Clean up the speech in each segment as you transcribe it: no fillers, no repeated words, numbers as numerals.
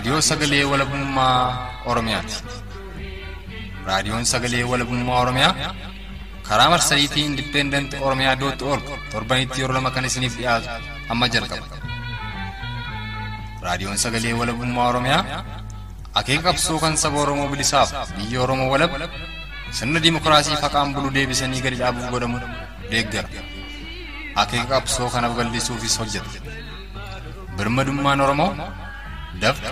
Raadiyoo Sagalee Walabummaa Oromiyaati. Raadiyoon Sagalee Walabummaa Oromiyaa karaa marsariitii Independent Oromiyaa dot org torbanitti yeroo lama kan isiniif dhiyaatu amma jalqaba. Raadiyoon Sagalee Walabummaa Oromiyaa akeeka qabsoo kan saba Oromoo bilisaaf biyya Oromoo walab sirna dimookiraasii faqaan bulu deebisanii gadi dhaabuuf godhamu deeggara. Akeeka qabsoo kana babal'isuufis hojjeta. Birmadummaan Oromoo dafqa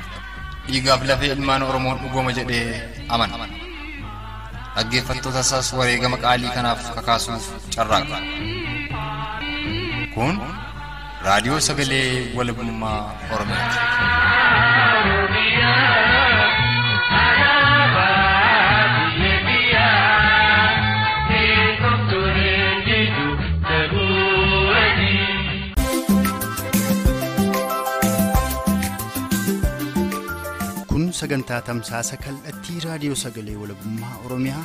dhiigaaf lafee ilmaan Oromoon dhugooma jedhee amana. Dhaggeeffattoota isaas wareegama qaalii kanaaf kakaasuuf carraaqa. Kun Raadiyoo Sagalee Walabummaa Oromiyaati. Kun sagantaa tamsaasa kallattii Raadiyoo Sagalee Walabummaa Oromiyaa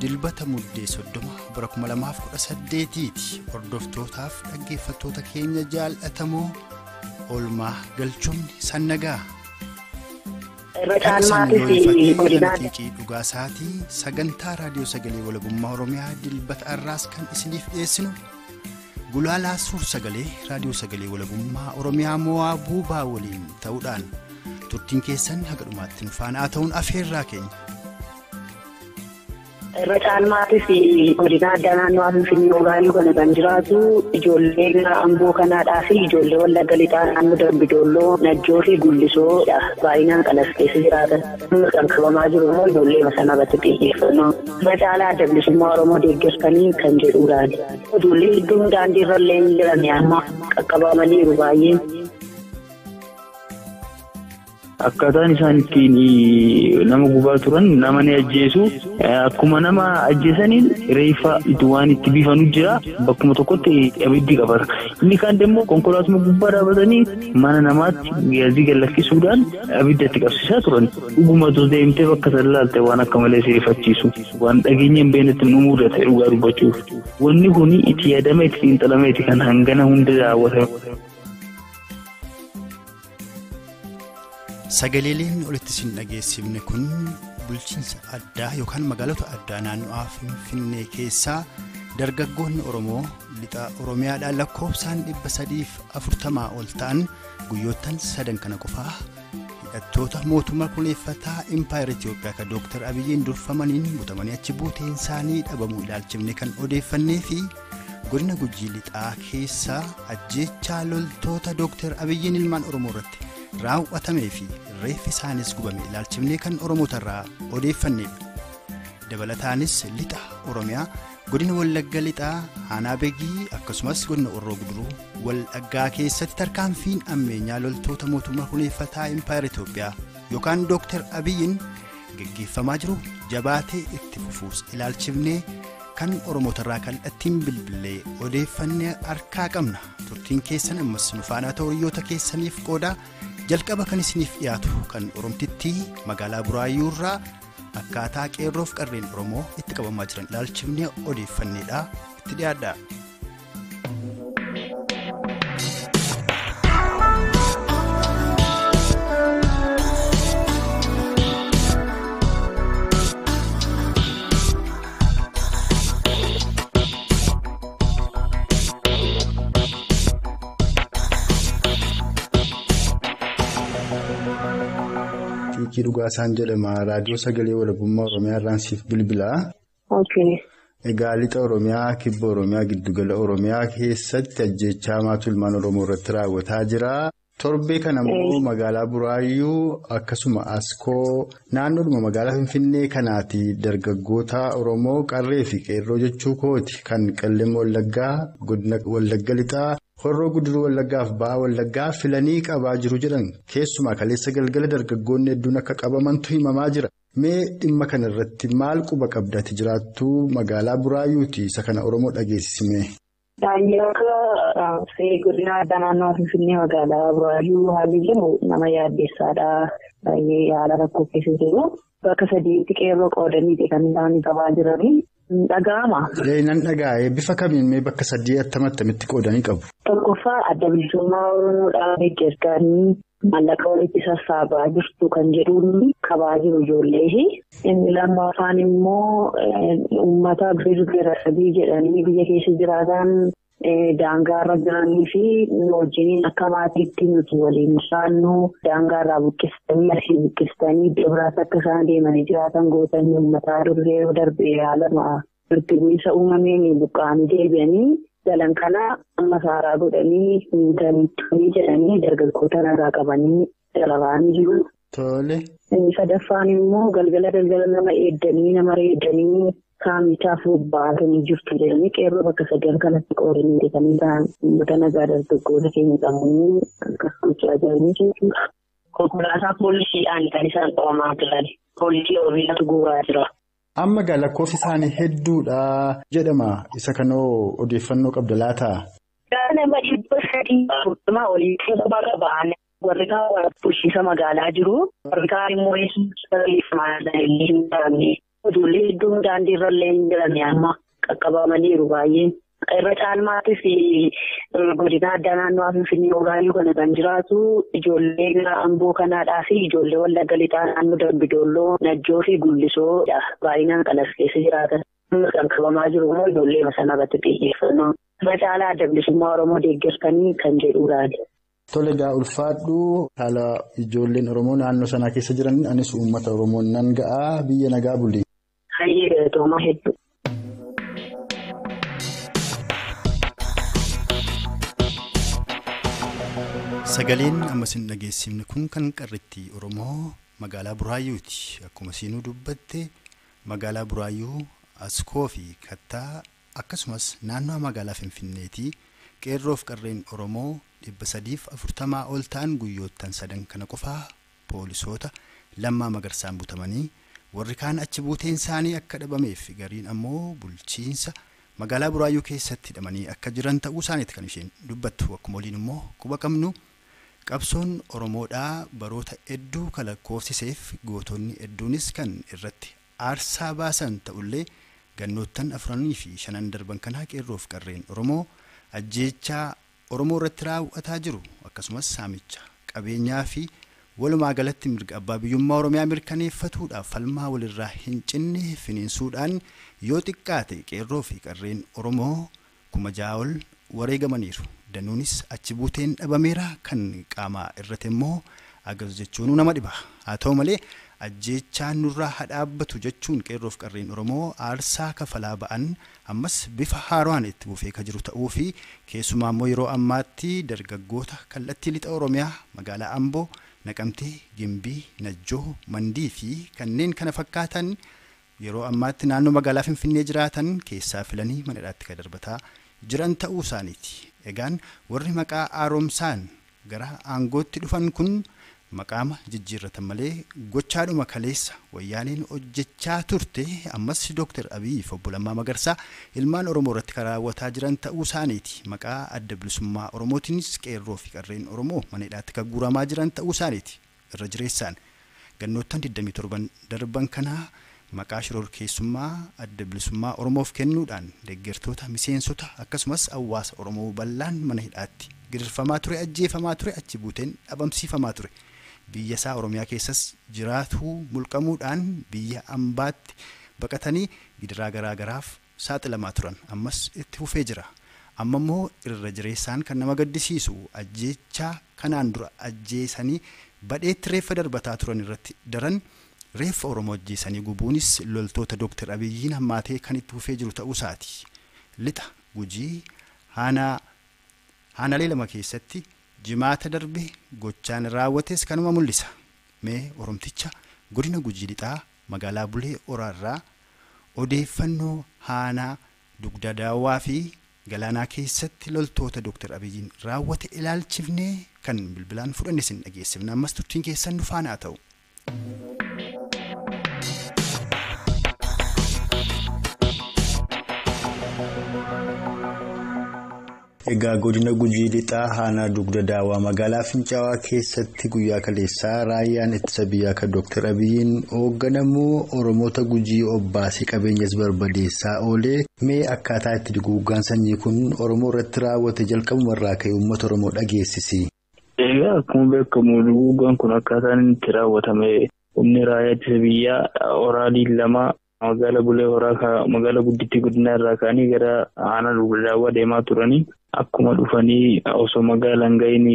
Dilbata Muddee 30 bara 2018ti. Hordoftootaaf dhaggeeffattoota keenya jaallatamoo oolmaa galchuun sannagaa. Irra caalmaatii fi godinaa Dhugaasaatii sagantaa Raadiyoo Sagalee Walabummaa Oromiyaa Dilbata har'aas kan isiniif dhiyeessinu Gulaalaa Suur Sagalee Raadiyoo Sagalee Walabummaa Oromiyaa Mo'aa Buubaa waliin ta'uudhaan turtiin keessan haga dhumaatti nu faana ta'uun afeerraa keenya. Irra caalmaatii fi godina addaa naannoo Finfinnee Ogaayuu kana kan jiraatu ijoollee Amboo kanaadhaa fi ijoollee Wallagga Lixaa naannoo Dambidoolloo, Najjoo fi Gullisoodha. Baay'inaan kan as keessa jiraatan. Kan qabamaa jiru immoo ijoollee sana irratti xiyyeeffannoo. Irra caalaa adda bilisummaa Oromoo deeggartanii kan jedhuudhaan. Ijoollee hedduun daandii irra illee hin jiran amma qaqqabamaniiru baay'een. Akkaataan isaan ittiin nama gubaa turan nama ni ajjeesu. Akkuma nama ajjeesaniin reeffa waan itti biifanu jira. Bakkuma tokkotti abiddi qabata. Inni kaan immoo konkolaatuma gubbaa dhaabatanii mana namaatti gaazii gallakkisuudhaan abidda itti qabsiisaa turan. Dhugumatu deemtee bakka sana ilaalte waan akka malee sirriifachiisu. Waan dhageenya hin beeknetti nu mudate dhugaa dubbachuuf. Wanni kun itti yaadame itti xiinxalameeti kan hangana hunda daawwatame. Sagaleeleen olitti isin dhageessifne kun bulchiinsa addaa yookaan magaalota addaa naannoo Finfinnee keessaa dargaggoonni Oromoo lixa Oromiyaadhaan lakkoofsaan 340 ol ta'an guyyoottan sadan kana qofaa hidhattoota mootummaa kuleeffataa Impaayera Itiyoophiyaa kan Dooktar Abiyyiin durfamaniin butamanii achi buuteen isaanii dhabamuu ilaalchifne kan odeeffannee fi godina Gujii lixaa keessaa ajjeechaa loltoota Dooktar Abiyyiin ilmaan Oromoo irratti raawwatamee fi reeffi isaanis gubame ilaalchifnee kan Oromootarraa odeeffannedha. Dabalataanis lixa Oromiyaa godina Wallagga lixaa Aanaa Begii akkasumas godina Orroo Guduruu Wallaggaa keessatti tarkaanfiin ammeenyaa loltoota mootummaa kuleeffataa Impaayera Itiyoophiyaa yookaan Dooktar Abiyyiin geggeeffamaa jiru jabaatee itti fufuus ilaalchifnee kan Oromootarraa kallattiin bilbilee odeeffannee harkaa qabna. Turtiin keessan ammas nu faana ta'u hiriyoota keessaniif qooda. Jalqaba kan isiniif dhiyaatu kan Oromtittii magaalaa Buraayyuu irraa akkaataa qeerroof qarreen Oromoo itti qabamaa jiran ilaalchifnee odeeffanneedha. Itti dhiyaadha. Fiikii Dhugaasaan jedhama. Raadiyoo Sagalee Walabummaa Oromiyaa irraan siif bilbilaa. Egaa lixa Oromiyaa, kibba Oromiyaa, giddugala Oromiyaa keessatti ajjeechaa hamaatu ilmaan Oromoo irratti raawwataa jira. Torbee kana immoo magaalaa Buraayyuu akkasuma Askoo naannoodhuma magaalaa Finfinnee kanaati dargaggoota Oromoo qarree fi qeerroo jechuu kooti kan Qellem Wallaggaa, godina Wallagga lixaa, Horroo Guduruu Wallaggaa fi Ba'aa Wallaggaa filanii qabaa jiru jedhan keessumaa kaleessa galgala dargaggoonni hedduun akka qabamantu himamaa jira. Mee dhimma kana irratti maal quba qabdati jiraattu magaalaa Buraayyuuti isa kana Oromoo dhageessisime? Daandii akka godina addaa naannoo Finfinnee magaalaa Buraayyuu haalli jiru nama yaaddeessaadha. Baay'ee haala rakkoo keessa jiru. Bakka sadiitti qeerroo qoodanii kan isaan qabaa jiranii. Dhaga'ama. Nan dhaga'e bifa kamiin mee bakka sadii attamitti qoodanii qabu? Tokkoffaa adda bilisummaa Oromoodhaan deeggartanii Maallaqa walitti sassaabaa jirtu kan jedhuun qabaa jiru ijoollee. Inni lammaffaan immoo uummata biirri jedhanii biyya keessa jiraatan daangaarra jiranii fi wajjiniin akka maatiitti nuti waliin jiraannu daangaarraa buqqistanii asii buqqistanii iddoo biraas akka isaan deemanii jiraatan gootanii uummataa durbee yoo darbee haalama walitti bu'iinsa uumameen buqqa'anii deebi'anii galan kana amma saaraa godhanii miidhanii jedhanii dargaggoota nagaa qabanii dararaa jiru. Tole. Inni sadaffaan immoo galgala galgala nama eeddanii nama reeddanii saamichaaf bobbaatanii jirtu jedhanii qeerroo bakka sadan kanatti qoodanii jedhanii ta'an uummata nagaa dargaggoota keenya qabanii akkas gochaa jiranii jechuudha. Konkolaataa poolisiidhaan kan isaan qabamaa jiran. Poolisii Oromiyaatu guuraa jira. Amma egaa lakkoofsi isaanii hedduudha jedhama. Isa kanoo odeeffannoo qabda laata? Nama 340 olii quba ba'an. Warri kaan bulchiinsa magaalaa jiru. Warri kaan immoo hin baramne. Ijoollee hedduun daandii irra illee hin jiran amma qaqqabamaniiru baay'een. Irra caalmaattis godina addaa naannoo Finfinnee Ogaayyuu kana kan jiraatu ijoollee gara Amboo kanaadhaa fi ijoollee Wallagga Lixaa naannoo Dambidoolloo, Najjoo fi Gullisoodha. Baay'inaan kan as keessa jiraatan. Kan qabamaa jiru immoo ijoollee sana irratti xiyyeeffannoo. Irra caalaa adda bilisummaa Oromoo deeggartanii kan jedhuudhaan. Tole egaa ulfaadhu haala ijoolleen Oromoo naannoo sanaa keessa jiran anis uummata Oromoo nan ga'a biyya nagaa buli. Hayyee galatoomaa hedduu. Sagaleen amma isin dhageessifne kun kan qarrittii Oromoo magaalaa Buraayyuuti. Akkuma siinuu dubbatte magaalaa Buraayyuu, Askoo fi Kattaa akkasumas naannoo magaalaa Finfinneetii qeerroof qarreen Oromoo 340 ol ta'an guyyoottan sadan kana qofaa poolisoota Lammaa Magarsaan butamanii warri kaan achi buuteen isaanii akka dhabameef gariin ammoo bulchiinsa magaalaa Buraayyuu keessatti hidhamanii akka jiran ta'uu isaaniiti kan isheen dubbattu. Akkuma waliin immoo quba qabnu qabsoon Oromoodhaa baroota hedduu kan lakkoofsiseef gootonni hedduunis kan irratti aarsaa baasan ta'ullee gannoottan 4 fi 5 darban kanaa qeerroof qarreen Oromoo ajjeechaa Oromoo irratti raawwataa jiru akkasumas saamicha qabeenyaa fi walumaa galatti mirga abbaa biyyummaa Oromiyaa mirkaneeffatuudhaaf falmaa walirraa hin cinne finiinsuudhaan yoo xiqqaate qeerroo fi qarreen Oromoo 6,000 ol wareegamaniiru. Danuunis achi buuteen dhabameera kan qaamaa irratti immoo agarsu jechuun nama dhiba. Haa ta'u malee ajjeechaan nurraa hadhaabbatu jechuun qeerroof qarreen Oromoo aarsaa kafalaa ba'an ammas bifa haaraan itti fufee kan jiru ta'uu fi keessumaa immoo yeroo ammaatti dargaggoota kallattii lixa Oromiyaa magaalaa Amboo, Naqamtee, Gimbii, Najjoo, Mandii fi kanneen kana fakkaatan yeroo ammaatti naannoo magaalaa Finfinnee jiraatan keessaa filanii mana hidhaatti kan darbataa jiran ta'uu isaaniiti. Egaan warri maqaa haaromsaan gara aangootti dhufan kun maqaama jijjiirratan malee gochaadhuma kaleessa wayyaaneen hojjechaa turte ammas Dooktar Abiyyi fi obbo Lammaa Magarsaa ilmaan Oromoo irratti kan raawwataa jiran ta'uu isaaniiti. Maqaa adda bilisummaa Oromootiinis qeerroo fi qarreen Oromoo mana hidhaatti kan guuramaa jiran ta'uu isaaniiti. Irra jireessaan gannoottan 27 darban kanaa maqaa shororkeessummaa adda bilisummaa Oromoof kennuudhaan deeggartoota miseensota akkasumas hawaasa Oromoo bal'aan mana hidhaatti gidirfamaa ture, ajjeefamaa ture, achi buuteen dhabamsiifamaa ture. Biyya isaa Oromiyaa keessas jiraatuu mulqamuudhaan biyya ambaatti baqatanii gidiraa garaa garaaf saaxilamaa turan ammas itti fufee jira. Amma immoo irra jireessaan kan nama gaddisiisu ajjeechaa kanaan dura ajjeesanii badheetti reeffa darbataa turan irratti daran reeffa Oromoo ajjeesanii gubuunis loltoota Dooktar Abiyyiin hammaatee kan itti fufee jiru ta'uu isaati. Lixa Gujii aanaalee lama keessatti jimaata darbe gochaan raawwates kanuma mul'isa. Mee Oromticha godina Gujii Lixaa magaalaa Bulee Horaarraa odeeffannoo aanaa Dugda Daawwaa fi Galaanaa keessatti loltoota Dooktar Abiyyiin raawwate ilaalchifnee kan bilbilaan fudhanne isin dhageessifna. Ammas turtiin keessan nu faana haa ta'u. Egaa godina Gujii Lixaa aanaa Dugda Daawwaa magaalaa Fincaawaa keessatti guyyaa kaleessaa raayyaan ittisa biyyaa kan Dooktar Abiyyiin hoogganamu Oromoota Gujii obbaasee qabeenyas barbadeessaa oolee mee akkaataa itti duguuggaan sanyii kun Oromoo irratti raawwate jalqabuma irraa ka'e uummata Oromoo dhageessisi. Egaa akkuma beekamu duguuggaan kun akkaataan inni itti raawwatame humni raayyaa ittisa biyyaa oraalii 2 magaala Bulee Horaa magaala guddittii guddinaa irraa ka'anii gara aanaa Dugda deemaa turanii akkuma dhufanii osoo magaalaan ga'iin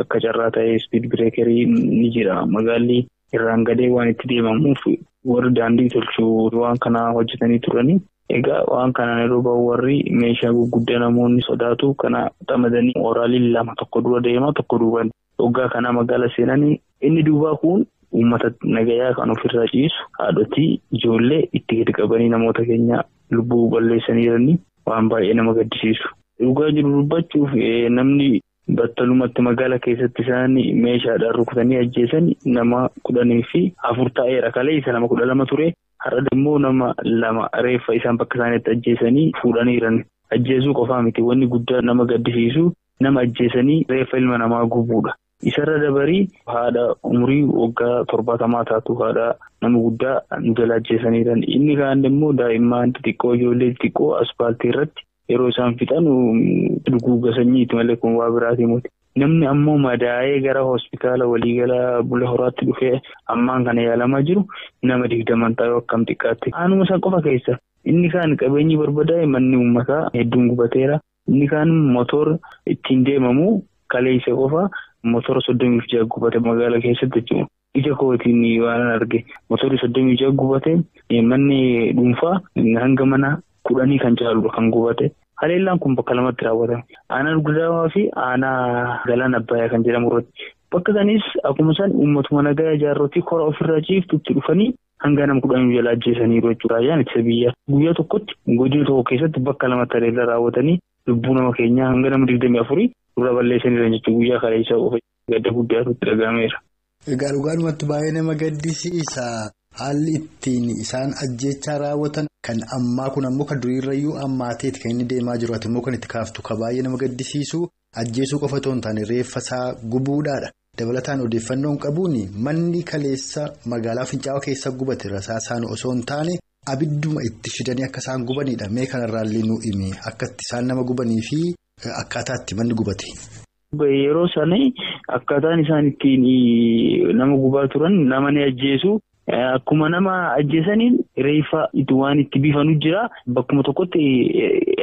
akka carraa ta'ee speed breakerii ni jira. Magaalli irraan gadee waan itti deemamuuf warri daandii tolchuu waan kana hojjetanii turanii. Egaa waan kanaan yeroo bahu warri meeshaa gurguddaa namoonni sodaatu kana xamadanii oraalii 2 tokko dura deema tokko duubaan waggaa kana magaala seenanii inni duubaa kun uummata nagayaa kan ofirraa ciisu haadhotii ijoollee itti gadi qabanii namoota keenya lubbuu balleessanii jiranii waan baay'ee nama gaddisiisu. Dhugaa jiru dubbachuuf namni battalumatti magaala keessatti isaan meeshaadhaan rukutanii ajjeesan nama 14 ta'eera. Kaleessa nama 12 ture. Har'a immoo nama 2 reeffa isaan bakka isaaniitti ajjeesanii fuudhanii jiran. Ajjeesuu qofaa miti wanni guddaa nama gaddisiisu nama ajjeesanii reeffa ilma namaa gubuudha. Isarra dabarii haadha umurii waggaa 70 taatu haadha nama guddaa jala ajjeesanii jiran. Inni kaan immoo daa'imman xixiqqoo ijoollee xixiqqoo aspaaltii irratti yeroo isaan fixan duguugga sanyiiti malee kun waa biraati miti. Namni ammoo madaa'ee gara hospitaala waliigala Bulee Horaatti dhufee ammaan kana yaalamaa jiru nama 20 ta'uu akkam xiqqaatti. Aanuma san qofa keessa inni kaan qabeenyi barbadaa'e manni uummataa hedduun gubateera. Inni kaan motora ittiin deemamu kaleessa qofa motora 36 gubate magaala keessatti jechuudha. Ija kootiin waan arge motorri 36 gubate manni dhuunfaa hanga mana 10 kan caaludha kan gubate. Haleellaan kun bakka lamatti raawwatame. Aanaa Dugda fi aanaa Galaan Abbayyaa kan jedhamu irratti. Bakka sanis akkuma isaan uummatuma nagaa ijaarrotii kora ofirraa ciiftutti dhufanii hanga nama 10 jala ajjeesaniiru jechuudha. Raayyaan ittisa biyyaa guyyaa tokkotti godina tokko keessatti bakka lamatti haleellaa raawwatanii lubbuu nama keenyaa hanga nama 24 dura balleessaniiru jechuudha. Guyyaa kaleessa qofa gadda guddaatu itti dhaga'ameera. Egaa dhugaadhumatti baay'ee nama gaddisiisa. Haalli ittiin isaan ajjeechaa raawwatan kan ammaa kun ammoo kan duriirrayyuu ammaateeti kan inni deemaa jiru. Ati immoo kan itti kaaftu ka baay'ee nama gaddisiisu ajjeesuu qofa otoo hin taane reeffa isaa gubuudhaadha. Dabalataan odeeffannoon qabuun manni kaleessa magaalaa Fincaa'aa keessa gubate rasaasaan osoo hin taane abidduma itti fidanii akka isaan gubanidha. Mee kanarraallee nu himi akka itti isaan nama gubanii fi akkaataa itti manni gubate. Yeroo sana akkaataan isaan ittiin nama gubaa turan nama ni ajjeesu. Akkuma nama ajjeesaniin reeffa waan itti biifanu jira. Bakkuma tokkotti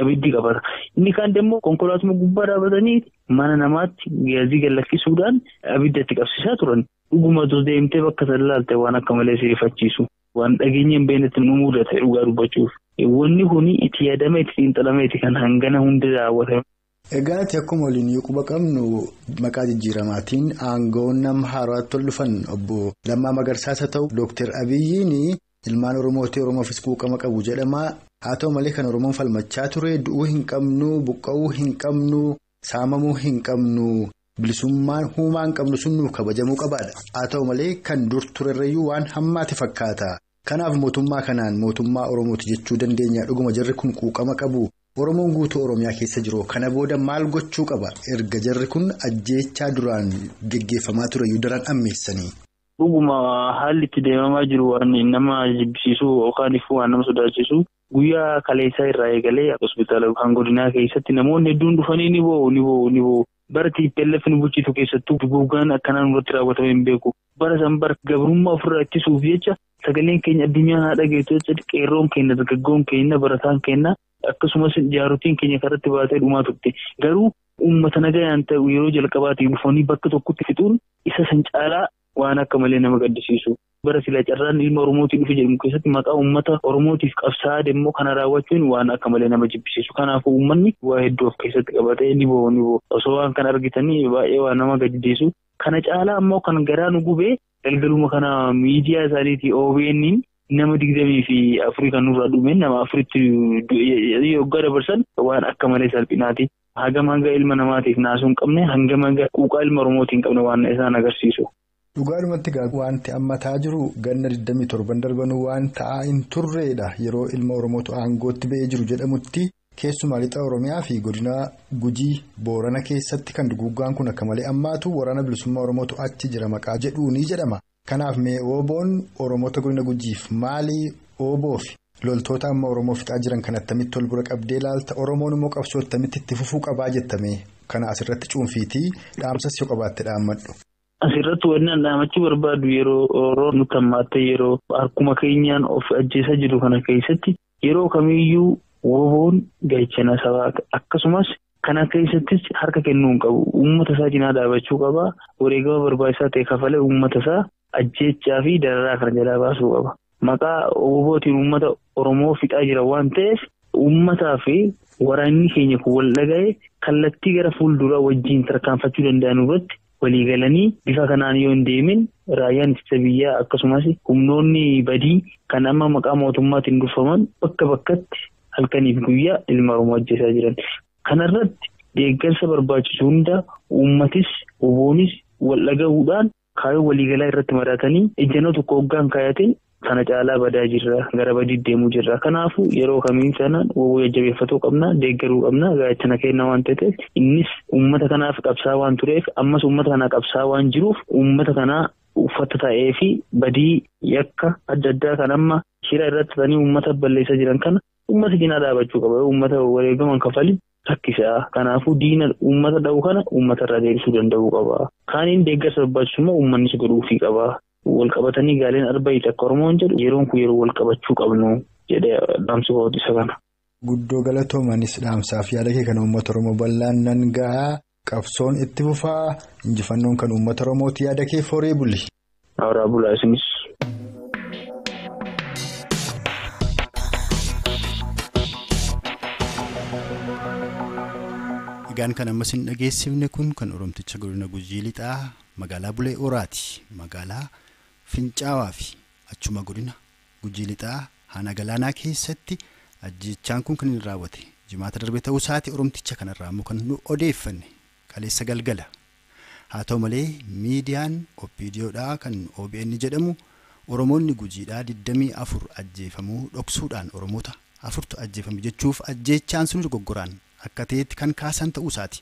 abiddi qabata. Inni kaan immoo konkolaatuma gubbaa dhaabatanii mana namaatti gaazii gallakkisuudhaan abidda itti qabsiisaa turan. Dhuguma deemtee bakka sana ilaalte waan akka malee sirrifachiisu. Waan dhageenya hin beeknetti nu mudate dhugaa dubbachuuf. Wanni kun itti yaadamee itti xiinxalameeti kan hangana hundi raawwatame. Egaa ati akkuma waliin quba qabnu maqaa jijjiiramaatiin aangawoon nama haaraatti ol dhufan obbo Lammaa Magarsaas haa ta'u Dooktar Abiyyiin ilmaan Oromootii Oromoofis quuqama qabu jedhama. Haa ta'u malee kan Oromoon falmachaa ture du'uu hin qabnu, buqqa'uu hin qabnu, saamamuu hin qabnu, bilisummaan huumaa hin qabnu sun nuuf kabajamuu qabaadha. Haa ta'u malee kan dur turerrayyuu waan hammaate fakkaata. Kanaaf mootummaa kanaan mootummaa Oromooti jechuu dandeenya. Dhuguma jarri kun quuqama qabu. Oromoon guutuu Oromiyaa keessa jiru kana booda maal gochuu qaba? Erga jarri kun ajjeechaa duraan geggeeffamaa ture iyyuu daran ammeessanii. Dhuguma haalli itti deemamaa jiru waan nama jibbisiisu yookaan waan nama sodaachisu guyyaa kaleessaa irraa eegalee hospitaala kan godinaa keessatti namoonni hedduun dhufanii ni boo'u. Bara TPLF nu bulchitu keessattuu duguuggaan akkanaan irratti raawwatamee hin beeku. Bara san bara gabrummaa ofirraa ittisuuf jecha sagaleen keenya addunyaa haa dhageessu jecha qeerroon keenya dargaggoon keenya barataan keenya. Akkasumas jaarotiin keenya karatti baatee dhumaa turte. Garuu uummata nagayaan ta'u yeroo jalqabaatiif dhufanii bakka tokkotti fixuun isa san caalaa waan akka malee nama gaddisiisu. Bara silaa carraan ilma Oromootiin dhufe jedhamu keessatti maqaa uummata Oromootiif qabsaa'aa deemmoo kana raawwachuun waan akka malee nama jibbisiisu. Kanaafuu uummanni waa hedduu of keessatti qabatee ni boo'u. Osoo waan kana argitanii baay'ee waan nama gaddisiisu. Kana caalaa ammoo kan garaa nu gubee galgaluma kana miidiyaa isaaniitii OBN nama 24 kan nurraa dhumeen nama 4tti yoggaa dabarsan waan akka malee salphinaati. Hagam hanga ilma namaatiif naasuu hin qabne hangam hanga quuqaa ilma Oromootiin hin qabne waan isaan agarsiisu. Dhugaadhumatti wanti amma ta'aa jiru ganna 27 darbanuu waan ta'aa hin turreedha. Yeroo ilma Oromootu aangootti ba'ee jiru jedhamutti keessumaa lixa Oromiyaa fi godina Gujii Boorana keessatti kan duguuggaan kun akka malee ammaatu waraana bilisummaa Oromootu achi jira maqaa jedhuu ni jedhama. Kanaaf mee Oboon Oromoota godina Gujiif maali Oboofi loltoota amma Oromoo fixaa jiran kan attamitti ol bira qabdee ilaalta Oromoon immoo qabsoo attamitti itti fufuu qabaa jettame Kana asirratti cuunfiitii dhaamsas yoo qabaatte dhaammadhu. Asirratti wanni an dhaamachuu barbaadu yeroo nutti hammaatte yeroo harkuma keenyaan of ajjeesaa jiru kana keessatti yeroo kamiyyuu woboon gaachana sabaa akkasumas kana keessattis harka kennuu hin qabu. Uummata isaa cinaa dhaabachuu qaba. Wareegama barbaachisaa ta'e kafalee uummata isaa ajjeechaa fi dararaa kana jalaa baasuu qaba. Maqaa wobootiin uummata Oromoo fixaa jira waan ta'eef uummataa fi waraanni keenya kun wal dhaga'ee kallattii gara fuulduraa wajjin tarkaanfachuu danda'an irratti walii galanii bifa kanaan yoo hin deemin raayyaan ittisa biyyaa akkasumas humnoonni badii kan amma maqaa mootummaatiin durfaman bakka bakkatti halkaniif guyyaa ilma Oromoo ajjeesaa jiran. Kanarratti deeggarsa barbaachisu hunda uummatis woboonis wal dhaga'uudhaan kaayyoo waliigalaa irratti mari'atanii ejjennoo tokko hoggaan kaayateen kana caalaa badaa jirra gara badii deemuu jirra. Kanaafuu yeroo kamiin sanaan woboo jajjabeeffatuu qabna deeggaruu qabna gaachana kennaa waan ta'eef innis uummata kanaaf qabsaa waan tureef ammas uummata kanaa qabsaa waan jiruuf uummata kanaa uffata ta'ee fi badii yakka adda addaa kan amma shira irratti ta'anii uummata balleessaa jiran kana uummata cinaa dhaabachuu qaba. Uummata wareegaman kafali rakkisaa. Kanaafuu diina uummata dha'u kana uummata irraa deebisuu danda'uu qaba. Kaaniin deeggarsa barbaachisummaa uummannis godhuufii qaba. Wal qabatanii gaaleen arba'ii akka Oromoon jedhu yeroon kun yeroo wal qabachuu qabnu jedhee dhaamsi kooti isa kana. Guddoo galatoomanis dhaamsaaf yaada kee kan uummata Oromoo bal'aan nan gahaa qabsoon itti fufaa injifannoon kan uummata Oromooti yaada kee foree buli. Haaraa bulaa isinis. Egaan kan ammas hin dhageessifne kun kan Oromticha godina Gujii Lixaa magaalaa Bulee Horaati. Magaalaa Fincaawaa fi achuma godina Gujii Lixaa Haana Galaanaa keessatti ajjeechaan kun kan inni raawwate jimaata darbe ta'uu isaati. Oromticha kanarraa immoo kan nu odeeffanne kaleessa galgala. Haa ta'u malee miidiyaan OPDOdhaa kan OBN jedhamu Oromoonni Gujiidhaa 24 ajjeefamuu dhoksuudhaan Oromoota afurtu ajjeefame jechuuf ajjeechaan sun dogoggoraan akka ta'etti kan kaasan ta'uu isaati.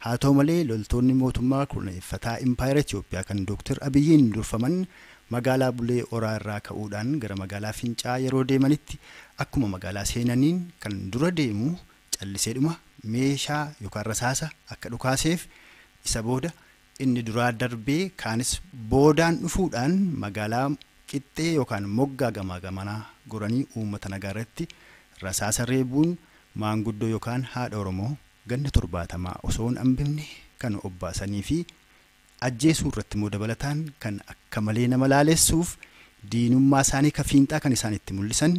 Haa ta'u malee loltoonni mootummaa kurneeffataa Impaayera Itiyoophiyaa kan Dooktar Abiyyiin durfaman magaalaa Bulee Horaa irraa ka'uudhaan gara magaalaa Fincaa yeroo deemanitti akkuma magaalaa seenaniin kan dura deemu calliseedhuma meeshaa yookaan rasaasa akka dhukaaseef isa booda inni duraa darbee kaanis boodaan dhufuudhaan magaalaa qixxee yookaan moggaa gamaa gamanaa goranii uummata nagaa irratti rasaasa reebuun maanguddoo yookaan haadha Oromoo ganna 70 osoo hin hambifne kan obbaasanii fi ajjeesuu irratti immoo dabalataan kan akka malee nama laalessuuf diinummaa isaanii ka fiinxaa kan isaan itti mul'isan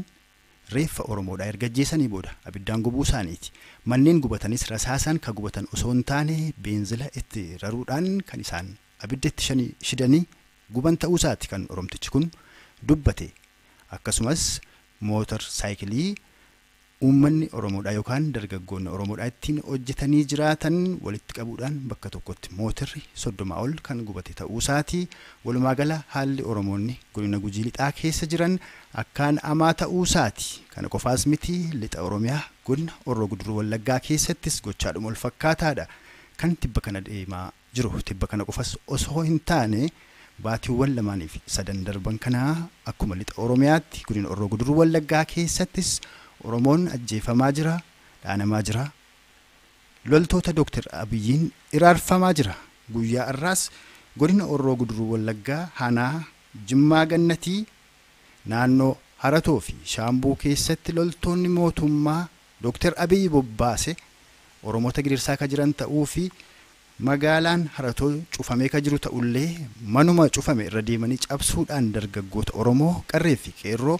reeffa Oromoodhaa erga ajjeesanii booda abiddaan gubuu isaaniiti. Manneen gubatanis rasaasaan ka gubatan osoo hin taane beenzila itti raruudhaan kan isaan abidda itti shidanii guban ta'uu isaati kan Oromtichi kun dubbate. Akkasumas mootor saayikilii uummanni Oromoodhaa yookaan dargaggoonni Oromoodhaa ittiin hojjetanii jiraatan walitti qabuudhaan bakka tokkotti mootorri 30 ol kan gubate ta'uu isaati. Walumaa gala haalli Oromoonni godina Gujii Lixaa keessa jiran akkaan hamaa ta'uu isaati. Kana qofaas miti lixa Oromiyaa godina Horroo Guduruu Wallaggaa keessattis gochaadhuma wal fakkaataadha. Kan tibba kana deemaa jiru tibba kana qofas osoo hin taane baatiiwwan 2 fi 3 darban kanaa akkuma lixa Oromiyaatti godina Horroo Guduruu Wallaggaa keessattis Oromoon ajjeefamaa jira, dhaanamaa jira. Loltoota Dooktar Abiyyiin iraarfamaa jira. Guyyaa har'aas godina Horroo Guduruu Wallaggaa Aanaa Jimmaa Gannatii naannoo Haratoo fi Shaambuu keessatti loltoonni mootummaa Dooktar Abiyyi bobbaase Oromoota gidirsaa ka jiran ta'uu fi magaalaan Haratoo cufamee ka jiru ta'ullee manuma cufame irra deemanii cabsuudhaan dargaggoota Oromoo qarree fi qeerroo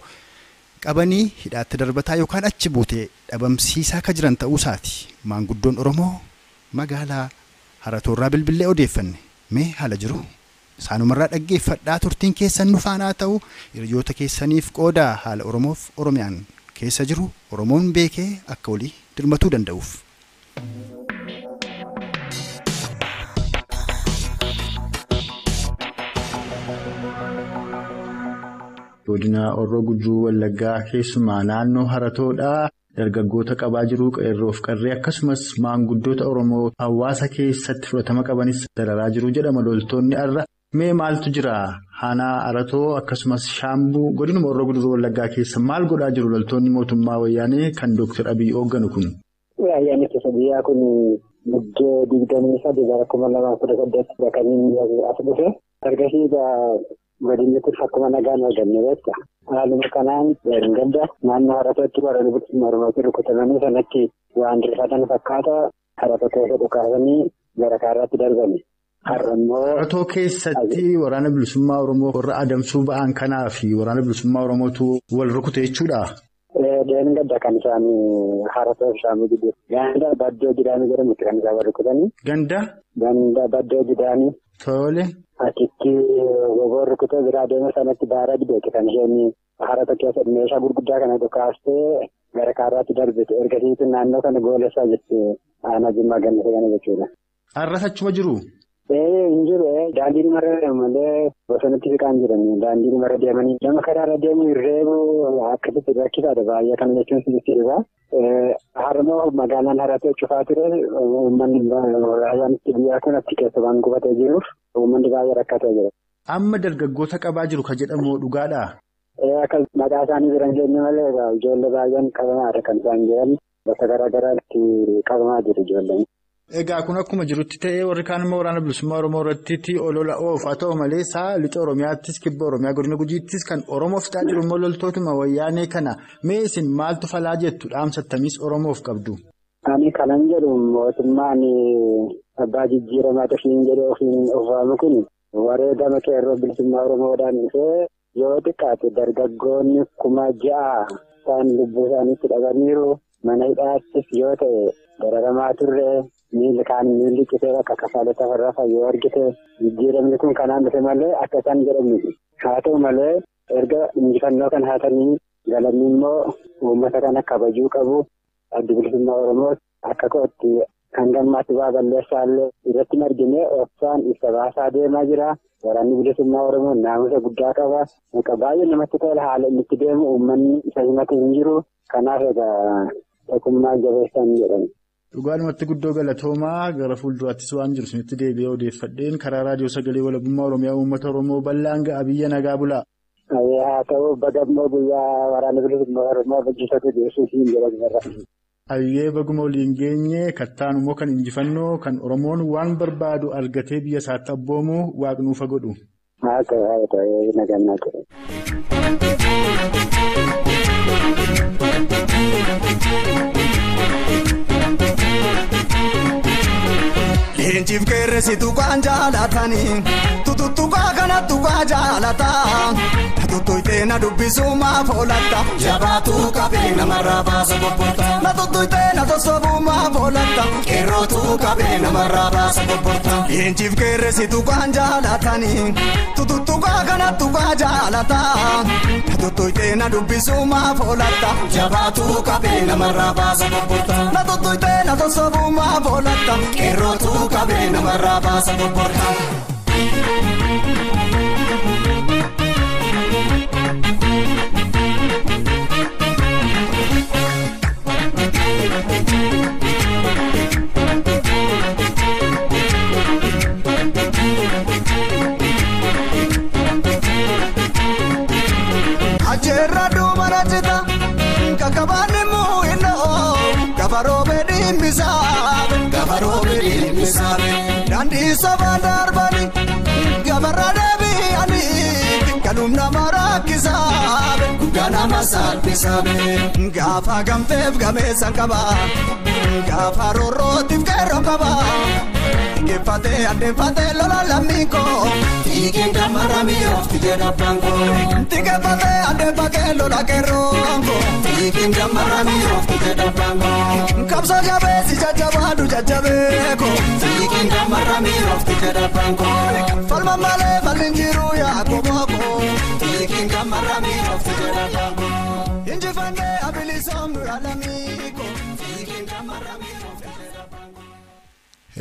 qabanii hidhaatti darbataa yookaan achi buutee dhabamsiisaa ka jiran ta'uu isaati. Maanguddoon Oromoo magaalaa Haratoorraa bilbilee odeeffanne mee haala jiru isaanumarraa dhaggeeffadhaa. Turtiin keessan nu faanaa ta'u hiriyoota keessaniif qoodaa haala Oromoof Oromiyaan keessa jiru Oromoon beekee akka walii dirmatuu danda'uuf. Godina Horroo Guduruu Wallaggaa keessumaa naannoo Haratoodhaa dargaggoota qabaa jiru qeerroof qarree akkasumas maanguddoota Oromoo hawaasa keessatti fudhatama qabanis dararaa jiru jedhama loltoonni har'a. Mee maaltu jira? Aanaa Haratoo akkasumas Shaambuu godinuma Horroo Guduruu Wallaggaa keessa maal godhaa jiru loltoonni mootummaa wayyaanee kan Dooktar Abiyyi hoogganu kun? Raayyaan ittisa biyyaa kun Muddee 23 bara 2018 bakka as dhufe. Ergasii godinni kun akkuma nagaan arganne beekta. Haaluma kanaan gadda naannoo Haratootti waraana bilisummaa Oromootiin rukutamanii sanatti waan rifatan fakkaata Haratoo keessa dhukaasanii gara kaarraatti darbani. Haratoo keessatti waraana bilisummaa Oromoo warra adamsuu ba'an kanaa fi waraana bilisummaa Oromootu wal rukute jechuudha. Gadda kan isaan Haratoo fi gidduu. Ganda Baddoo Gidaamii jedhamutti kan isaan wal rukutanii. Ganda? Ganda Baddoo Gidaamii. Tole. Achitti goboo rukutee biraa deema sanatti baara dibeeti kan isheen Haratoo keessa meeshaa gurguddaa kana dhukaastee gara kaarraatti darbite. Ergasiitu naannoo kana goolessaa jirti aanaa Jimmaa Gannisee kana jechuudha. Har'as achuma jiruu? Hin jiru. Daandii dhumarra deemu malee bosonatti siqaan jirani. Daandii dhumarra deemanii nama karaarra deemu reebu akkasitti rakkisaadha baay'ee kana jechuun sitti dhiba. Har'ammoo magaalaan Haratoo cufaa ture uummanni raayyaan itti biyyaa kun achi keessa waan gubatee jiruuf uummanni baay'ee rakkatee jira. Amma dargaggoota qabaa jiru kan jedhamu dhugaadhaa? Akka maqaa isaanii bira hin geenye malee ijoollee baay'een qabamaadha kan isaan jiran bakka garaa garaatti qabamaa jiru ijoolleen. Egaa kun akkuma jirutti ta'ee warri kaan immoo waraana bilisummaa Oromoo irratti olola oofu haa ta'u malee isaa lixa Oromiyaattis kibba Oromiyaa godina Gujiittis kan Oromoof ta'aa jiru immoo loltootuma wayyaanee kana mee isin maaltu falaa jettu dhaamsattamiis Oromoof qabdu? Ani kanan jedhu mootummaan abbaa jijjiiramaa ofiin jedhee ofiin of waamu kun wareegama qeerroo bilisummaa Oromoodhaan dhufee yoo xiqqaate dargaggoonni 6,000 isaan lubbuu isaaniitti dhabaniiru mana hidhaattis yoo ta'e dararamaa turre. Miilli kaan miilli citee bakka kafaalota farrafa yoo argite jijjiiramni kun kanaan dhufe malee akka isaan jedhamu haa ta'u malee erga injifannoo kan haatanii galanni immoo uummata kana kabajuu qabu. Addi bilisummaa Oromoo akka kootti kan gammaatti waa balleessaallee irratti hin argine obsaan ibsa baasaa deemaa jira. Waraanni bilisummaa Oromoo naamusa guddaa qaba. Baay'ee namatti tola haala inni itti deemu uummanni isa himatu hin jiru. Kanaaf egaa tokkummaa jabeessan jedhamu. Dhugaadhumatti guddoo galatoomaa gara fuulduraattis waan jiru isinitti deebi'ee odeeffadheen karaa raadiyoo sagalee walabummaa Oromiyaa uummata Oromoo bal'aan ga'a biyya nagaa bulaa. Haa ta'u bagammoo guyyaa waraana bilisummaa Oromoo hojjetatu geessuuf hin jedhamu. Ayyee baguma waliin geenye kattaan immoo kan injifannoo kan Oromoon waan barbaadu argatee biyya isaatti abboomu waaqnuufa godhu. Haa ta'u haa ta'u nagaan naa ta'u. Leenjiif qeerransi tuqaan jaalatanii tuttuqaa kana tuqaa jaalataa tuttuqee na dubbisuu maaf oolatta jabaatu qabee namarraa baasa bobbota na tuttuqee na sossobuu maaf oolatta qeerrootu qabee namarraa baasa bobbota. Leenjiif qeerransi tuqaan jaalatanii tuttuqaa kana tuqaa jaalataa tuttuqee na dubbisuu maaf oolatta jabaatu qabee namarraa baasa bobbota na tuttuqee na sossobuu maaf oolatta qeerrootu qabee namarraa baasa bobbota. Ajeerra duubara cita kakkabaanni mu'inoo gabaroobee dhimmisaabe gabaroobee dhimmisaabe daandii sabaa darbani gabarra deebi'anii galum nama rakkisaabe guddaa nama salphisaabe gaafa gamteef gameessan qaba gaafa roorrootiif qeerroon qaba. Tikkeeffatee adeemfatee lola lammiikoo. Tiikeen damarra mi'oofti jedha baankoo. Tikkeeffatee adeemfatee lola qeerroonko. Tiikeen damarra mi'oofti jedha baankoo. Kabsa jabeessi jajjabaadhu jajjabeeko. Tiikeen damarra mi'oofti jedha baankoo. Falma malee falmi jiru yaa kobooko. Tiikeen damarra mi'oofti jedha baankoo. Injifannee abilisoomnu yaa lammiiko. Tiikeen damarra mi'oofti jedha baankoo.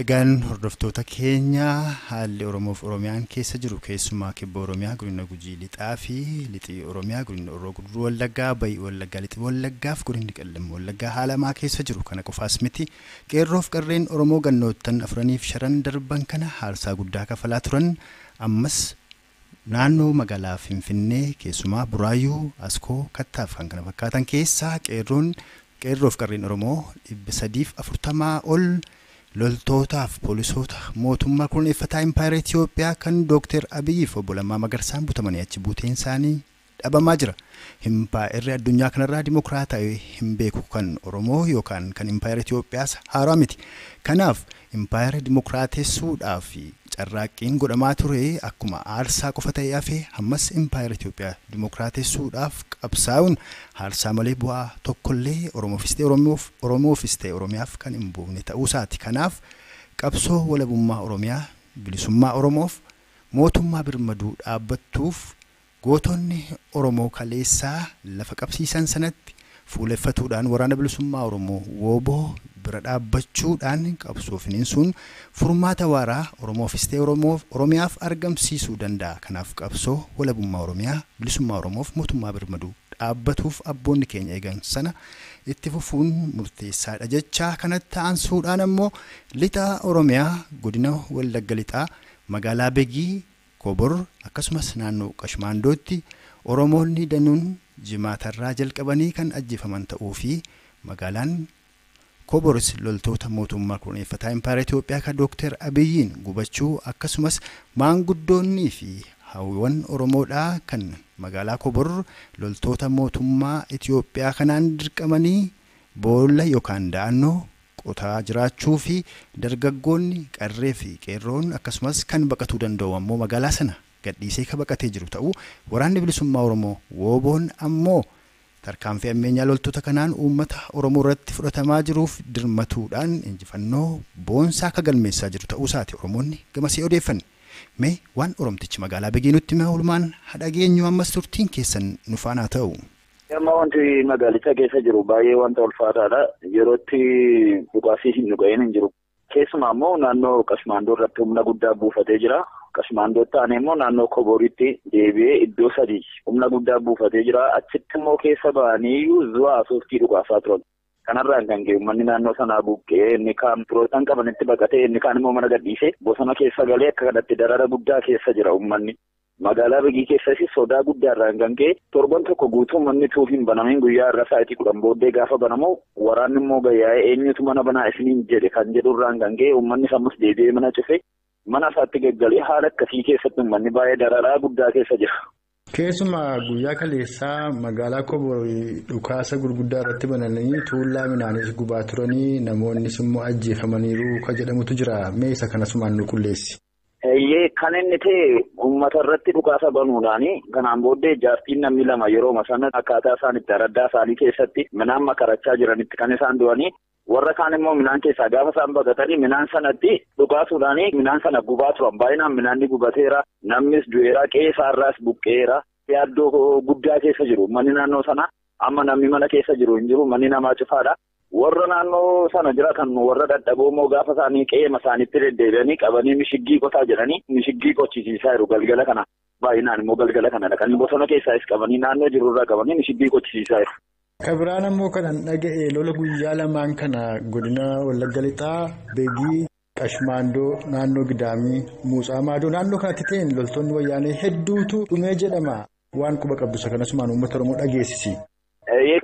Egaan hordoftoota keenya haalli Oromoof Oromiyaan keessa jiru keessumaa kibba Oromiyaa godina Gujii lixaa fi lixii Oromiyaa godina Horroo Guduruu Wallaggaa Bayii Wallaggaa lixii Wallaggaa fi godinni Qellem Wallaggaa haala hamaa keessa jiru kana qofaas miti qeerroof qarreen Oromoo gannoottan 4 fi 5 darban kana haarsaa guddaa kafalaa turan ammas naannoo magaalaa Finfinnee keessumaa Buraayyuu Askoo Kattaaf kan kana fakkaatan keessaa qeerroof qarreen Oromoo 340 ol Loltootaaf poolisoota mootummaa kunuunfataa Impaayera Itiyoophiyaa kan Dookter Abiyyiif obbo Lammaa Magarsaan butamanii achi buuteen isaanii dhabamaa jira. Impaayerri addunyaa kanarraa dimokiraatawee hin beeku kan Oromoo yookaan kan Impaayera Itiyoophiyaas haaraa miti. Kanaaf Impaayera dimokiraatessuudhaaf carraaqqiin godhamaa ture akkuma aarsaa qofa ta'ee hafe ammas Impaayera Itiyoophiyaa dimokiraatessuudhaaf qabsaa'uun aarsaa malee bu'aa tokkollee Oromoofis ta'e Oromoofis ta'e Oromiyaaf kan hin buufne ta'uu isaati. Kanaaf qabsoo walabummaa Oromiyaa bilisummaa Oromoof mootummaa birmaduu dhaabbattuuf gootonni Oromoo kaleessaa lafa qabsiisan sanatti fuuleffatuudhaan waraana bilisummaa Oromoo wooboo bira dhaabbachuudhaan qabsoo finiinsuun furmaata waaraa Oromoofis ta'e Oromiyaaf argamsiisuu danda'a. Kanaaf qabsoo walabummaa Oromiyaa bilisummaa Oromoof mootummaa birmaduu dhaabbatuuf abboonni keenya eegan sana itti fufuun murteessaadha jecha kanatti aansuudhaan ammoo lixa Oromiyaa godina Wallagga lixaa magaalaa Begii Kobor akkasumas naannoo Qashmaandootti Oromoonni danuun jimaatarraa jalqabanii kan ajjeefaman ta'uu fi magaalaan Koboris loltoota mootummaa kunuunfataa Impaayera Itiyoophiyaa kan Dookter Abiyyiin gubachuu akkasumas maanguddoonnii fi hawwan Oromoodhaa kan magaalaa Kobor loltoota mootummaa Itiyoophiyaa kanaan dirqamanii boolla yookaan da'annoo qotaa jiraachuu fi dargaggoonni qarree fi qeerroon akkasumas kan baqatuu danda'u ammoo magaalaa sana gadhiisee ka baqatee jiru ta'uu waraanni bilisummaa Oromoo wooboon ammoo tarkaanfii ammeenyaa loltoota kanaan uummata Oromoo irratti fudhatamaa jiruuf dirmatuudhaan injifannoo boonsaa akka galmeessaa jiru ta'uu isaati Oromoonni gamasee odeeffanne. Mee waan Oromtichi magaalaa Begii nutti hime oolmaan hadhageenyu ammas turtiin keessan nu faana ta'u. Amma wanti magaalicha keessa jiru baay'ee wanta ulfaataadha. Yerootti dhugaafii hin dhuga'in hin jiru. Keessumaa immoo naannoo Qashmaandoo irratti humna guddaa buufatee jira. Qashmaandootti aanee immoo naannoo Koboritti deebi'ee iddoo sadii humna guddaa buufatee jira. Achitti immoo keessa ba'anii zu'aa sooftii dhugaasaa turan. Kanarraan kan ka'e uummanni naannoo sanaa buqqee inni kaan firootaan qabanitti baqatee inni kaan immoo mana gadhiisee bosona keessa galee akka kanatti darara guddaa keessa jira uummanni. Magaalaa Begii keessas sodaa guddaarraan kan ka'e torban tokko guutuu manni tuuf hin banamin guyyaa irra sa'aatii 10 booddee gaafa banamu waraanni immoo gayyaa'ee eenyutu mana banaa isiniin jedhe kan jedhurraan kan ka'e uummanni sammus deebi'ee mana cufe mana isaatti gaggalee haala akkasii keessatti uummanni baay'ee dararaa guddaa keessa jira. Keessumaa guyyaa kaleessaa magaalaa Kobor dhukaasa gurguddaa irratti bananii tuullaa midhaanis gubaa turanii namoonnis immoo ajjeefamaniiru kan jedhamutu jira. Mee isa kanasumaan nu qulleessi. Eeyyee kan inni ta'e uummata irratti dhukaasa banuudhaani kanaan booddee jaartiin namni lama yeroo sana akkaataa isaan itti araddaa isaanii keessatti midhaan makarachaa jiranitti kan isaan du'anii warra kaan immoo midhaan keessaa gaafa isaan baqatanii midhaan sanatti dhukaasuudhaani midhaan sana gubaa turan baay'inaan midhaan ni gubateera namnis du'eera qe'ee isaarraas buqqeera yaaddoo guddaa keessa jiru manni naannoo sana amma namni mana keessa jiru hin jiru manni namaa cufaadha. Warra naannoo sana jiraatan warra dadhaboo immoo gaafa isaanii qe'eema isaaniitti deddeebi'anii qabanii mishiggii qotaa jedhanii mishiggii qochisiisaa jiru galgala kana. Baay'inaan immoo galgala kana dhaqanii bosona keessaas qabanii naannoo jirurraa qabanii mishiggii qochisiisaa jiru. Kabiraan ammoo kanan dhaga'e lola guyyaa lamaan kana godina Wallagga Lixaa, Begii, Qashmaandoo, naannoo Gidaamii, Muusaa Maadoo naannoo kanatti ta'een loltoonni wayyaanee hedduutu dhumee jedhama. Waan quba qabdu isa kanasumaan uummata Oromoo dhageessisi.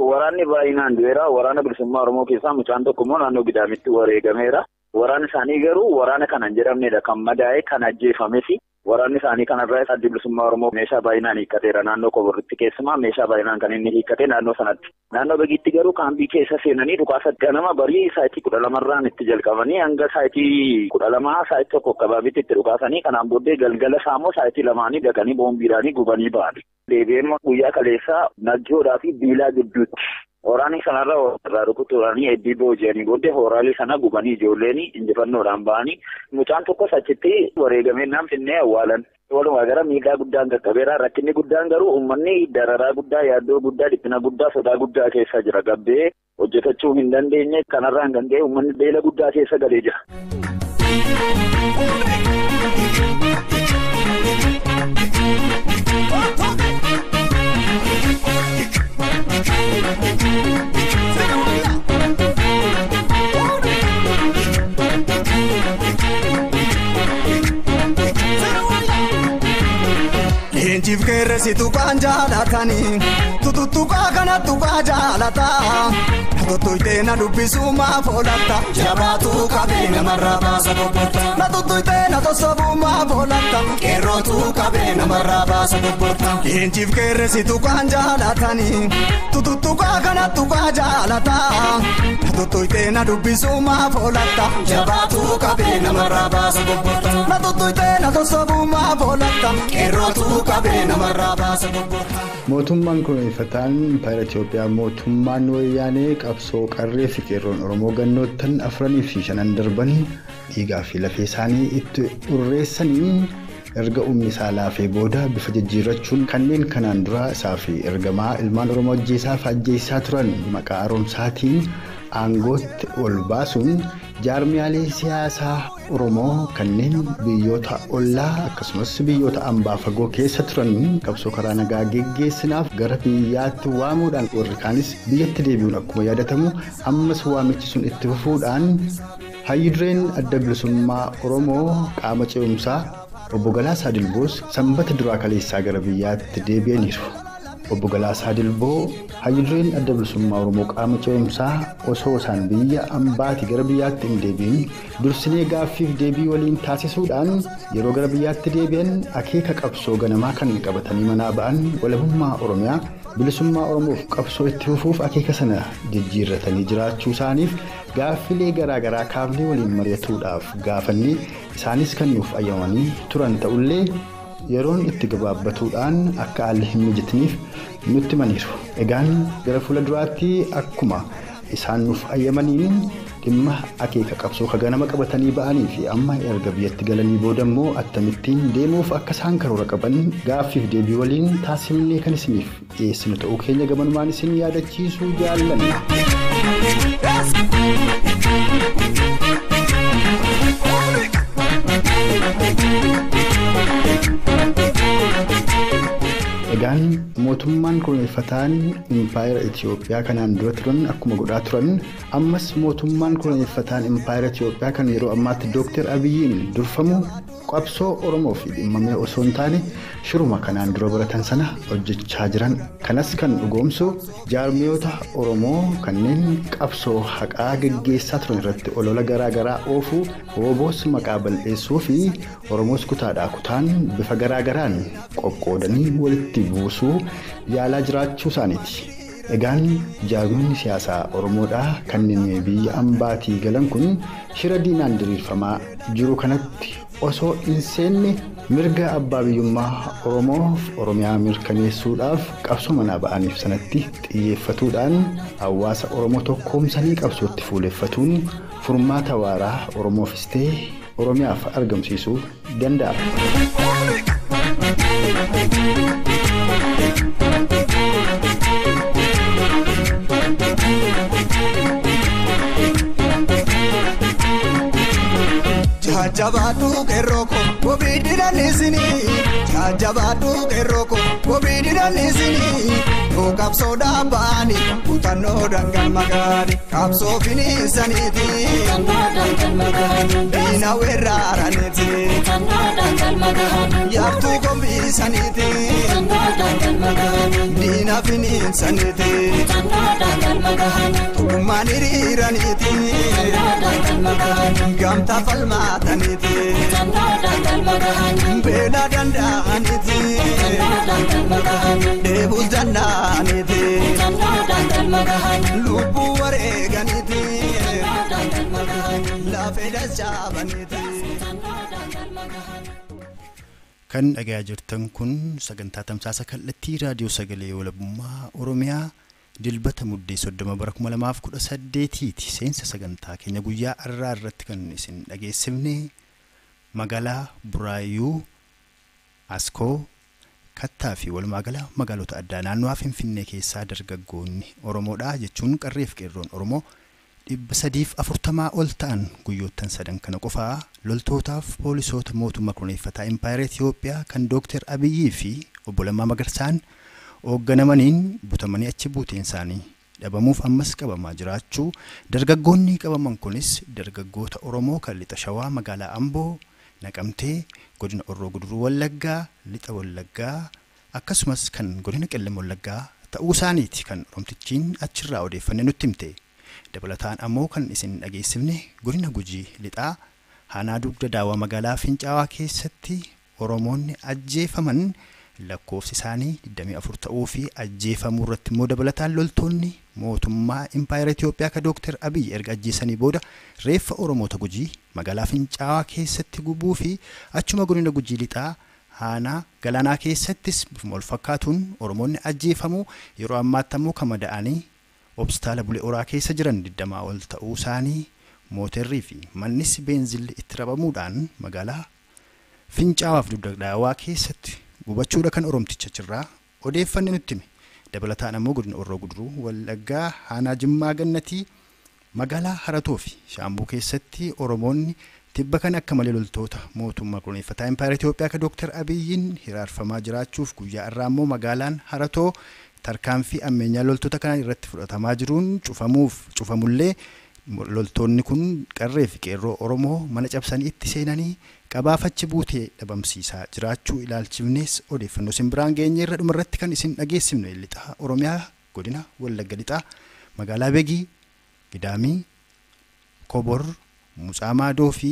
Waraanni baay'inaan du'eera. Waraana bilisummaa Oromoo keessaa mucaan tokko immoo naannoo Gidaamitti wareegameera. Waraanni isaanii garuu waraana kana hin jedhamnedha. Kan madaa'e kan ajjeefames waraanni isaanii kanarraa addi bilisummaa Oromoo meeshaa baay'inaan hiikkateera. Naannoo Koboritti keessumaa meeshaa baay'inaan kan inni hiikkate naannoo sanatti. Naannoo Begiitti garuu kaambii keessa seenanii dhukaasa ganama barii sa'aatii 12 itti jalqabanii hanga sa'aatii 12 sa'aatii 1 kabaabitti itti dhukaasanii kanaan booddee galgala isaa immoo sa'aatii 2 dhaqanii boombiidhaanii gubanii ba'an. Deebi'ee guyyaa kaleessaa Najjoodhaa fi Biilaa gidduutti Waraanni sanarra irraa rukutuudhaan heddii booji'anii booddee horaalii sana gubanii ijoolleen injifannoodhaan ba'anii mucaan tokkos achitti wareegamee naan finnee awwaalan. Walumaa gara miidhaa guddaan qaqqabeera. Rakkinni guddaan garuu uummanni dararaa guddaa, yaaddoo guddaa, dhiphina guddaa, sodaa guddaa keessa jira. Gabbee hojjetachuu hin dandeenye kanarraan kan ka'e uummanni beela guddaa keessa galee jira. Leenjiif qeerransi tuqaan jaalatanii tuttuqaa kana tuqaa jaalataa Tuttuutee na dubbisuu maaf oolatta jabaatu qabee namarraa baasa bobbota. Na tuttuutee na tosobuu maaf oolatta qeerrootu qabee namarraa baasa bobbota. Leenjiif qeerresitu kan jaalatanii tututtuqaa kana tuqaa jaalata. Na tuttuutee na dubbisuu maaf oolatta jabaatu qabee namarraa baasa bobbota. Na tuttuutee na tosobuu maaf oolatta qeerrootu qabee namarraa baasa bobbota. Mootummaan kunuunfataan Impaayera Itoophiyaa mootummaan wayyaanee qabsoo qarree fi qeerroon Oromoo gannoottan 4 fi 5 darban dhiigaa fi lafee isaanii itti urreessaniin erga humni isaa laafee booda bifa jijjiirrachuun kanneen kanaan dura isaa fi ergamaa ilmaan Oromoo ajjeesaa fi ajjeessaa turan maqaa haaromsaatiin aangootti ol baasuun jaarmiyaalee siyaasaa Oromoo kanneen biyyoota ollaa akkasumas biyyoota hambaa fagoo keessa turan qabsoo karaa nagaa geggeessinaaf gara biyyaatti waamuudhaan warri kaanis biyyatti deebi'uun akkuma yaadatamu ammas waamichi sun itti fufuudhaan hayyidureen adda bilisummaa Oromoo qaama ce'umsaa Obbo Galaasaa Dilboos sanbata duraa kaleessaa gara biyyaatti deebi'aniiru. Obbo Galaasaa Dilboo hayyidureen adda bilisummaa Oromoo qaama ce'umsaa osoo isaan biyya ambaatii gara biyyaatti hin deebi'in dursinee gaaffiif deebii waliin taasisuudhaan yeroo gara biyyaatti deebi'an akeeka qabsoo ganamaa kan qabatanii manaa ba'an walabummaa Oromiyaa bilisummaa Oromoof qabsoo itti fufuuf akeeka sana jijjiirratanii jiraachuu isaaniif gaaffilee garaagaraa kaafnee waliin mari'atuudhaaf gaafannee isaanis kan nuuf ayyamanii turan ta'ullee yeroon itti gabaabbatuudhaan akka haalli hin mijatiniif nutti himaniiru. Egaan gara fuula duraatti akkuma isaan nuuf ayyamaniin dhimma akeeka qabsoo ganama qabatanii ba'anii fi amma erga biyyatti galanii booda immoo akkamittiin deemuuf akka isaan karoora qaban gaaffiif deebii waliin taasifnee kan isiniif dhiyeessinu ta'uu keenya gamanumaan isin yaadachiisuu jaallanna. Egaan mootummaan kunuunfataan Impaayera Itoophiyaa kanaan dura turan akkuma godhaa turan ammas mootummaan kunuunfataan Impaayera Itoophiyaa kan yeroo ammaatti Dooktar Abiyyiin durfamu qabsoo Oromoof dhimmamee osoo hin taane shiruma kanaan dura baratan sana hojjechaa jiran kanas kan dhugoomsu jaarmiyoota Oromoo kanneen qabsoo haqaa geggeessaa turan irratti olola garaagaraa oofuu hooboos maqaa bal'eessuu fi Oromoos kutaadhaa kutaan bifa garaagaraan qoqqoodanii walitti buusuu yaalaa jiraachuu isaaniiti. Egaan jaarmiyoonni siyaasaa Oromoodhaa kanneen biyya ambaatii galan kun shira diinaan diriirfamaa jiru kanatti osoo hin seenne mirga abbaa biyyummaa Oromoof Oromiyaa mirkaneessuudhaaf qabsoo manaa ba'aniif sanatti xiyyeeffatuudhaan hawaasa Oromoo tokkoomsanii qabsootti fuuleffatuun furmaata waaraa Oromoofis ta'e Oromiyaaf argamsiisuu danda'a. Jaajabaatu qeerroo kobii didaniisinii jaajabaatu qeerroo kobii didaniisinii yoo qabsoo dhaabbaani kutannoo dangal magaali qabsoo finiisaniiti diina weeraraniiti yaabtuu kombiisaniiti diina finiisaniiti tokkummaan hiriiraniiti gamtaa falmaataniiti. Beela danda'aniiti deebuus danda'aniiti lubbuu wareeganiiti lafee dachaabaniiti. Kan dhagayaa jirtan kun sagantaa tamsaasa kallattii raadiyoo sagalee walabummaa Oromiyaa Dilbata muddee 30 bara 2018 ti. Seensa sagantaa keenya guyyaa har'aa irratti kan isin dhageessifne magaalaa Buraayyuu, Askoo, Kattaa fi walumaa magaalota addaa naannoo Finfinnee keessaa dargaggoonni Oromoodha jechuun qarreef qeerroon Oromoo 340 ol ta'an guyyoottan sadan kana qofaa loltootaaf poolisoota mootummaa kunuunfataa Impaayera Itoophiyaa kan Dooktar Abiyyii fi obbo Lammaa Magarsaan hoogganamaniin butamanii achi buuteen isaanii dhabamuuf ammas qabamaa jiraachuu dargaggoonni qabaman kunis dargaggoota Oromoo kan lixa Shawaa magaalaa Amboo, Naqamtee, godina Orroo Guduruu Wallaggaa, lixa Wallaggaa akkasumas kan godina Qellem Wallaggaa ta'uu isaaniiti kan Oromtichiin achirraa odeeffannee nutti himte. Dabalataan ammoo kan isin dhageessifne godina Gujii Lixaa Aanaa Dugda Daawwaa magaalaa Fincaawaa keessatti Oromoonni ajjeefaman lakkoofsi isaanii 24 ta'uu fi ajjeefamuu irratti immoo dabalataan loltoonni mootummaa Impaayera Itoophiyaa ka Dooktar Abiy erga ajjeesanii booda reeffa Oromoota Gujii magaalaa Fincaawaa keessatti gubuu fi achuma godina Gujii Lixaa Aanaa Galaanaa keessattis bifuma wal fakkaatuun Oromoonni ajjeefamuu yeroo ammaatti ammoo kan mada'anii hospitaala Bulee Horaa keessa jiran 20 ol ta'uu isaanii mooterrii fi mannis beenzilli itti rabamuudhaan magaalaa Fincaawaaf Dugda Daawwaa keessatti gubachuudha kan Oromticha jirraa odeeffanne nutti hime. Dabalataan ammoo godina Horroo Guduruu Wallaggaa Aanaa Jimmaa Gannatii magaalaa Haratoo fi Shaambuu keessatti Oromoonni tibba kan akka malee loltoota mootummaa koloneeffataa Impaayera Itoophiyaa ka Dooktar Abiyyiin hiraarfamaa jiraachuuf guyyaa irraa ammoo magaalaan Haratoo tarkaanfii ammeenyaa loltoota kanaan irratti fudhatamaa jiruun cufamullee loltoonni kun qarree fi qeerroo Oromoo mana cabsanii itti seenanii qabaafachi buutee dhabamsiisaa jiraachuu ilaalchifnes odeeffannoo isin biraan geenye irra dhumarratti kan isin dhageessifne Lixaa Oromiyaa godina Wallagga Lixaa magaalaa Begii, Gidaamii, Kobor, Mucaa Maadoo fi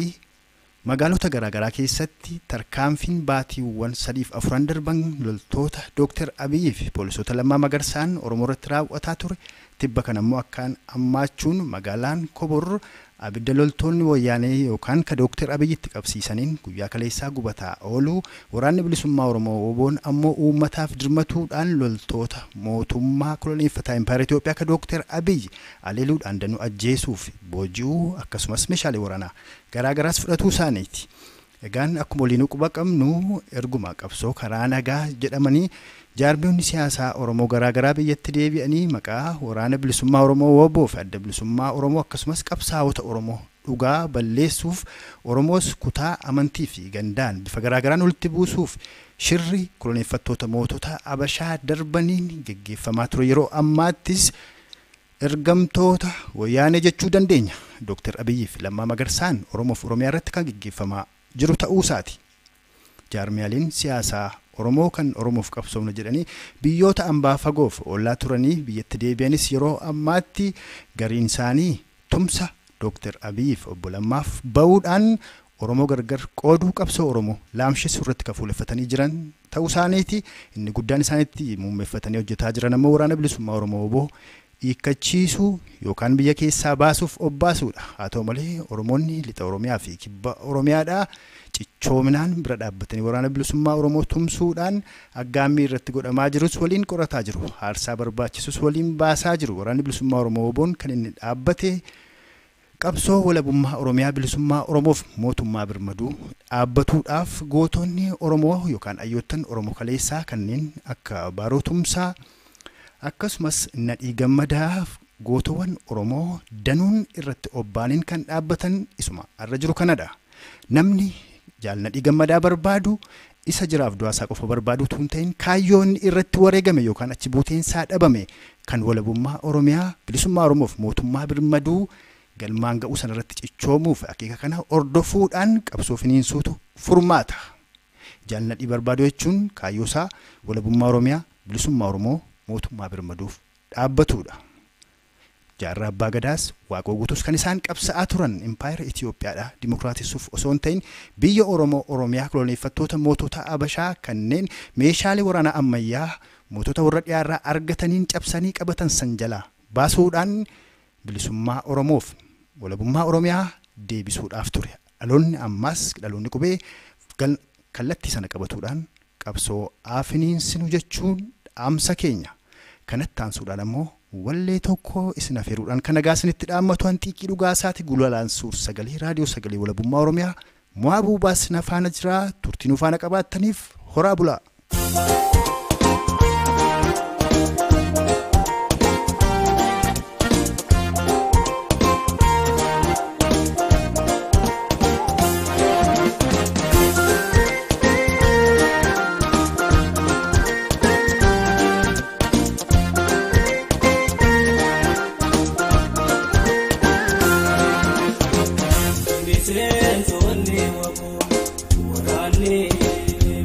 magaalota garaagaraa keessatti tarkaanfiin baatiiwwan 3 fi 4 darban loltoota Dooktar Abiyyi fi poolisoota Lammaa Magarsaan Oromoo irratti raawwataa ture. Tibba kan ammoo akkaan ammaachuun magaalaan Kobor abidda loltoonni wayyaanee yookaan ka Dooktar Abiyyitti qabsiisaniin guyyaa kaleessaa gubataa ooluu waraanni bilisummaa Oromoo Woboon ammoo uummataaf dirmatuudhaan loltoota mootummaa koloneeffataa Impaayera Itoophiyaa ka Dooktar Abiyyi aleeluudhaan danuu ajjeesuuf booji'uu akkasumas meeshaalee waraanaa garaagaraas fudhatuu isaaniiti. Egaan akkuma waliin quba qabnu erguma qabsoo karaa nagaa jedhamanii jaarmiyoonni siyaasaa Oromoo garaagaraa biyyatti deebi'anii maqaa waraana bilisummaa Oromoo Woboo fi adda bilisummaa Oromoo akkasumas qabsaa'ota Oromoo dhugaa balleessuuf Oromoos kutaa amantii fi gandaan bifa garaagaraan walitti buusuuf shirri koloneeffattoota mootota Abashaa darbaniin geggeeffamaa ture. Yeroo ammaattis ergamtoota wayyaanee jechuu dandeenya. Dooktar Abiyyi fi Lammaa Magarsaan Oromoof Oromiyaa irratti kan geggeeffamaa jiru ta'uu isaati. Jaarmiyaaleen siyaasaa Oromoo kan Oromoof qabsoomna jedhanii biyyoota ambaa fagoof ollaa turanii biyyatti deebi'anis yeroo ammaatti gariin isaanii tumsa Dooktar Abiyyi fi obbo Lammaaf ba'uudhaan Oromoo gargar qooduu qabsoo Oromoo laamshessuu irratti kan fuuleffatanii jiran ta'uu isaaniiti. Inni guddaan isaaniitti muummeeffatanii hojjetaa jiran ammoo waraana bilisummaa Oromoo Woboo hiikkachiisuu yookaan biyya keessaa baasuuf obbaasuudha. Haa ta'u malee Oromoonni lixa Oromiyaa fi kibba Oromiyaadhaa cichoominaan bira dhaabbatanii waraana bilisummaa Oromoo tumsuudhaan aggaammii irratti godhamaa jirus waliin qorataa jiru. Aarsaa barbaachisus waliin baasaa jiru. Waraanni bilisummaa Oromoo Woboon kan inni dhaabbate qabsoo walabummaa Oromiyaa bilisummaa Oromoof mootummaa birmaduu dhaabbatuudhaaf gootonni Oromoo yookaan hayyoottan Oromoo kaleessaa kanneen akka Baaroo Tumsaa akkasumas Nadhii Gammadaaf gootowwan Oromoo danuun irratti obbaaniin kan dhaabbatan isuma irra jiru kanadha. Namni jaal Nadhii Gammadaa barbaadu isa jiraaf du'aasaa qofa barbaadu utuu hin ta'in kaayyoon irratti wareegame yookaan achi buuteensaa dhabame kan walabummaa Oromiyaa bilisummaa Oromoof mootummaa birmaduu galmaan ga'uu sanarratti cichoomuuf akeeka kana hordofuudhaan qabsoo finiinsuutu furmaata. Jaal Nadhii barbaadu jechuun kaayyoosaa walabummaa Oromiyaa bilisummaa Oromoo mootummaa birmaduuf dhaabbatudha. Jaarraa Abbaa Gadaas Waaqoo Guutuus kan isaan qabsa'aa turan Impaayera Itoophiyaadha dimokiraatessuuf osoo hin ta'in biyya Oromoo Oromiyaa koloneeffattoota mootota Abashaa kanneen meeshaalee waraanaa ammayyaa mootota warra dhiyaarraa argataniin cabsanii qabatan san jalaa baasuudhaan bilisummaa Oromoof walabummaa Oromiyaa deebisuudhaaf ture. Dhaloonni ammaas dhaloonni qubee kallattii sana qabatuudhaan qabsoo afiniinsinu jechuun dhaamsa keenya. Kanatti aansuudhaan ammoo wallee tokko isin afeeruudhaan kan nagaa isinitti dhaammatu Hanxiiqii Dhugaasaati. Gulalaan suur sagalee raadiyoo sagalee walabummaa Oromiyaa Mo'aa Buubaas na faana jira. Turtii nu faana qabaattaniif horaa bulaa.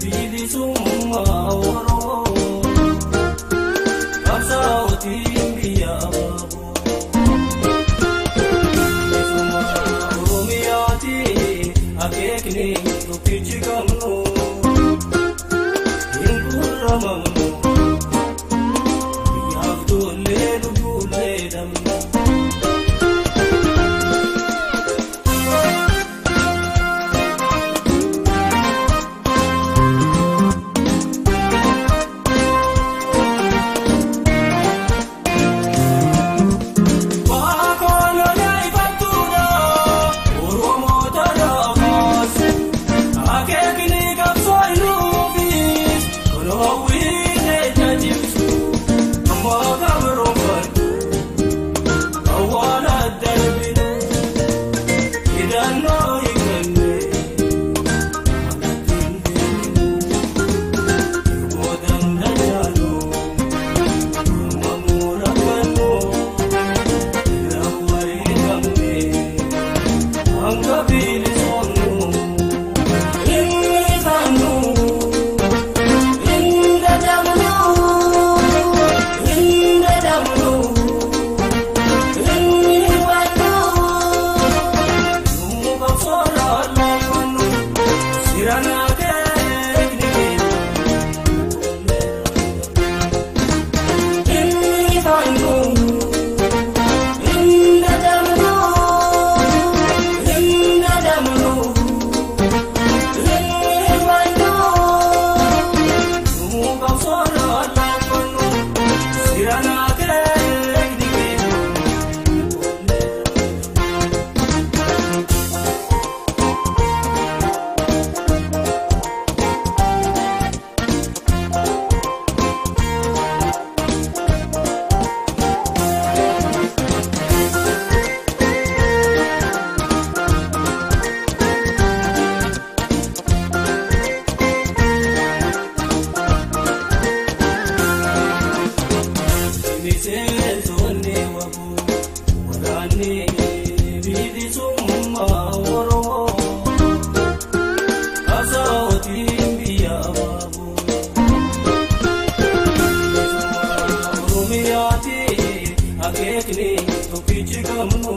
Bilisummaa. Ani bilisummaa Oromoo qabsaa'otiin biyya baaboo. Oromiyaati akeekni tokkichi qabnu.